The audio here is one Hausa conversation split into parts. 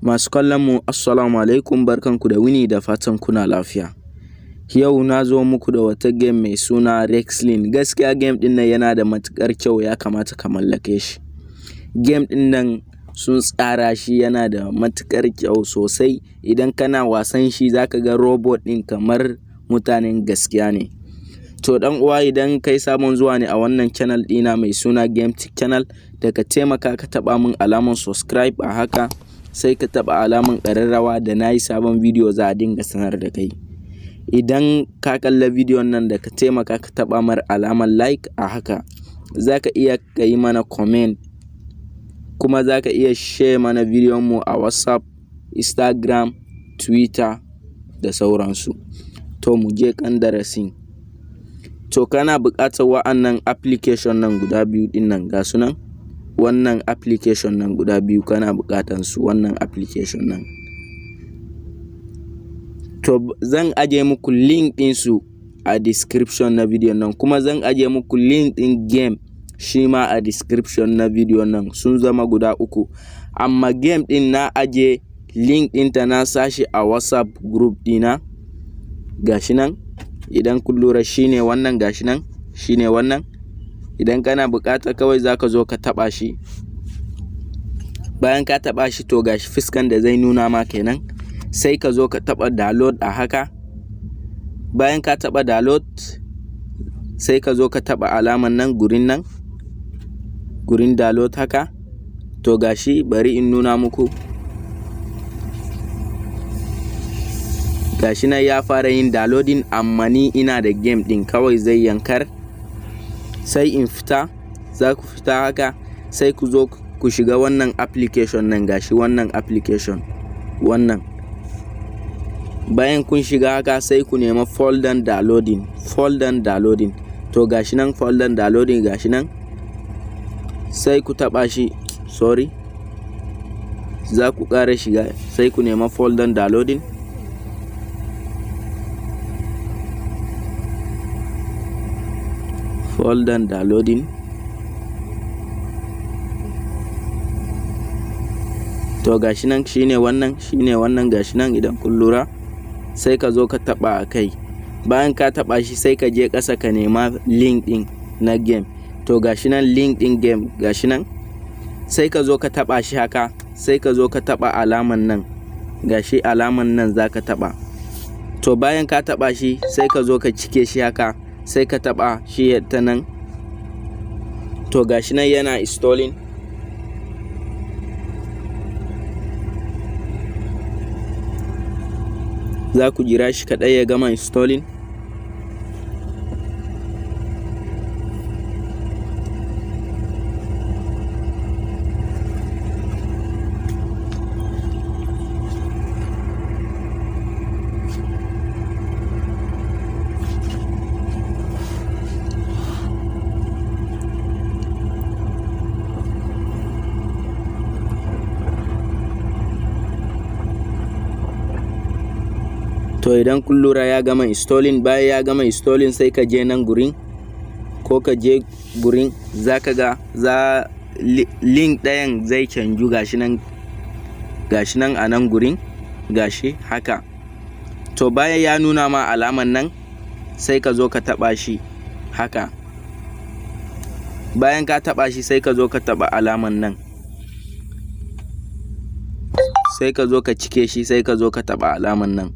Masu kallon mu, assalamu alaikum, barkanku da wuni, da fatan kuna lafiya. Yau na zo muku da wata game mai suna Rexlin. Gaskiya game ɗin nan yana da matuƙar kyau, ya kamata ka mallake shi. Game ɗin nan sun tsara shi yana da matuƙar kyau sosai. Idan kana wasan shi, za ka ga robot ɗin kamar mutanen gaskiya ne. To ɗan uwa, idan kai sabon zuwa ne a wannan channel ɗina mai suna Game Tech Channel, da ka taimaka ka taɓa min alamar subscribe a haka, sai ka taɓa alamar ƙararrawa, da na yi sabon bidiyo za a dinga sanar da kai. Idan ka kalla bidiyon nan, da ka taimaka ka taɓa mar alamar like a haka. Za ka iya ka yi mana comment, kuma za ka iya share mana bidiyon mu a WhatsApp, Instagram, Twitter da sauransu. To mu je kan darasin. To kana buƙatar wa'annan application nan guda biyu ɗin nan, ga su nan. Wannan application nan guda biyu kana buƙatar su, wannan application nan. To zan aje muku link ɗinsu a description na bidiyon nan, kuma zan aje muku link ɗin game shi ma a description na bidiyon nan. Sun zama guda uku. Amma game ɗin na aje link ɗinta, na sashi a WhatsApp group ɗina. Gashi nan, idan kun lura, shine wannan, gashi nan, shine wannan. Idan kana buƙata, kawai za ka zo ka taɓa shi. Bayan ka taɓa shi, to gashi fuskan da zai nuna ma kenan. Sai ka zo ka taɓa download a haka. Bayan ka taɓa download, sai ka zo ka taɓa alaman nan, gurin nan, gurin download haka. To gashi, bari in nuna muku. Gashi nan ya fara yin downloading, amma ni ina da game ɗin, kawai zai yankar. Sai in fita, za ku fita haka, sai ku zo ku shiga wannan application nan, gashi wannan application wannan. Bayan kun shiga haka, sai ku nema folder downloading, folder downloading. To gashi nan folder downloading, gashi nan. Sai ku taɓa shi, sorry. Za ku ƙara shiga, sai ku nema folder downloading. Folder downloading. To gashi nan, shine wannan, shine wannan, gashi nan idan kun lura. Sai ka zo ka taɓa a kai. Bayan ka taɓa shi, sai ka je ƙasa ka nema link ɗin na game. To gashi nan link ɗin game, gashi nan. Sai ka zo ka taɓa shi haka, sai ka zo ka taɓa alaman nan. Gashi alaman nan za ka taɓa. To bayan ka taɓa shi, sai ka zo ka cike shi haka, sai ka taɓa shi ta nan. To gashi nan yana installing. Za ku jira shi kaɗai ya gama installing. To idan kun lura, ya gama installing. Bayan ya gama installing, sai ka je nan gurin, ko ka je gurin, za ka ga za link ɗayan zai canju, gashi nan, gashi nan a nan gurin, gashi haka. To bayan ya nuna ma alaman nan, sai ka zo ka taɓa shi haka. Bayan ka taɓa shi, sai ka zo ka taɓa alaman nan. Sai ka zo ka cike shi, sai ka zo ka taɓa alaman nan.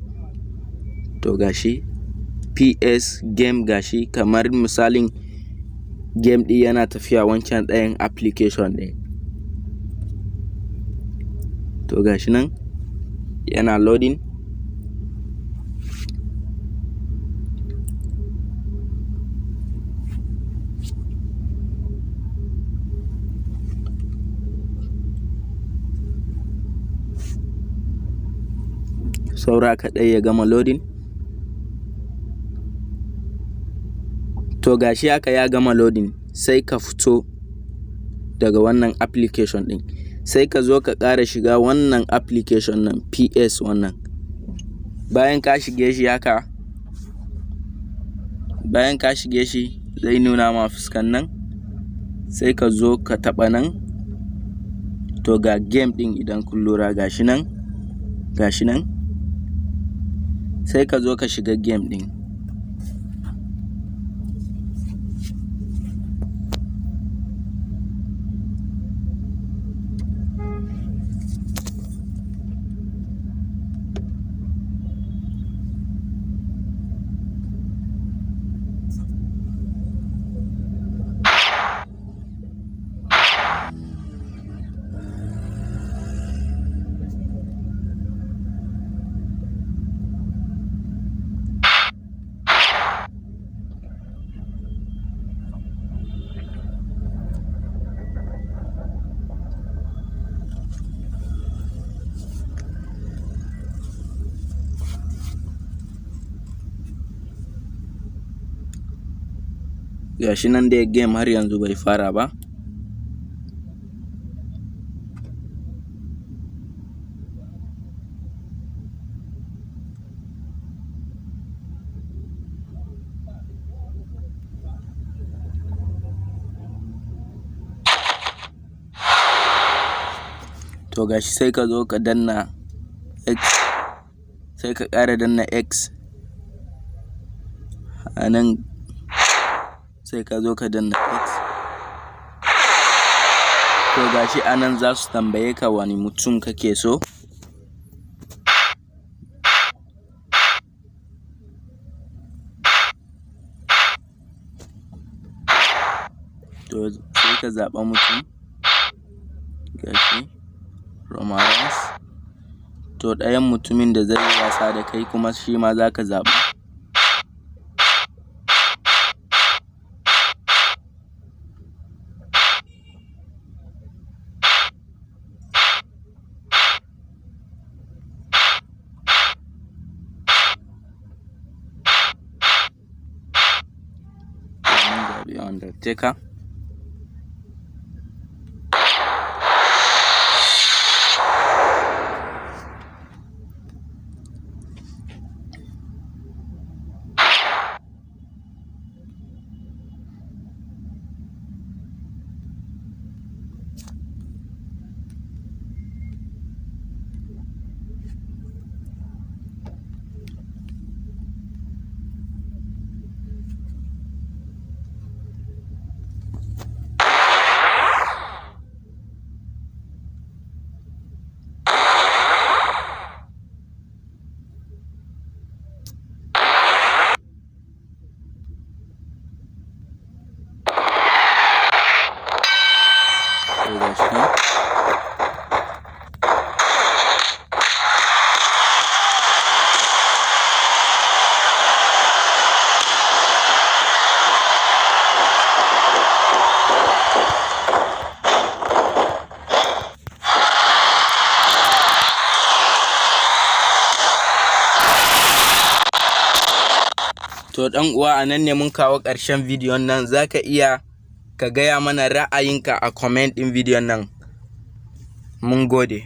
To gashi PS game, gashi kamar misalin game ɗin yana tafiya wancan ɗayan application ɗin. To gashi nan yana loading. Saura kaɗai ya gama loading. To gashi haka ya gama loading, sai ka fito daga wannan application ɗin. Sai ka zo ka ƙara shiga wannan application nan, PS wannan. Bayan ka shige shi haka, bayan ka shige shi, zai nuna ma fuskan nan. Sai ka zo ka taɓa nan. To, ga game ɗin, idan kun lura, gashi nan, gashi nan. Sai ka zo ka shiga game ɗin. Gashi nan dai, game har yanzu bai fara ba. To, gashi, sai ka zo ka danna X, sai ka ƙara danna X a nan, sai ka zo ka danna X. To, gashi a nan za su tambaye ka wani mutum kake so. To, sai ka zaɓa mutum, gashi Roman Reigns. To, ɗayan mutumin da zai yi wasa da kai kuma, shi ma za ka zaɓa. Mun zaɓi Undertaker. To, gashi nan. To, ɗan uwa, a nan ne mun kawo ƙarshen bidiyon nan. Za ka iya ka gaya mana ra'ayinka a comment ɗin bidiyon nan. Mun gode.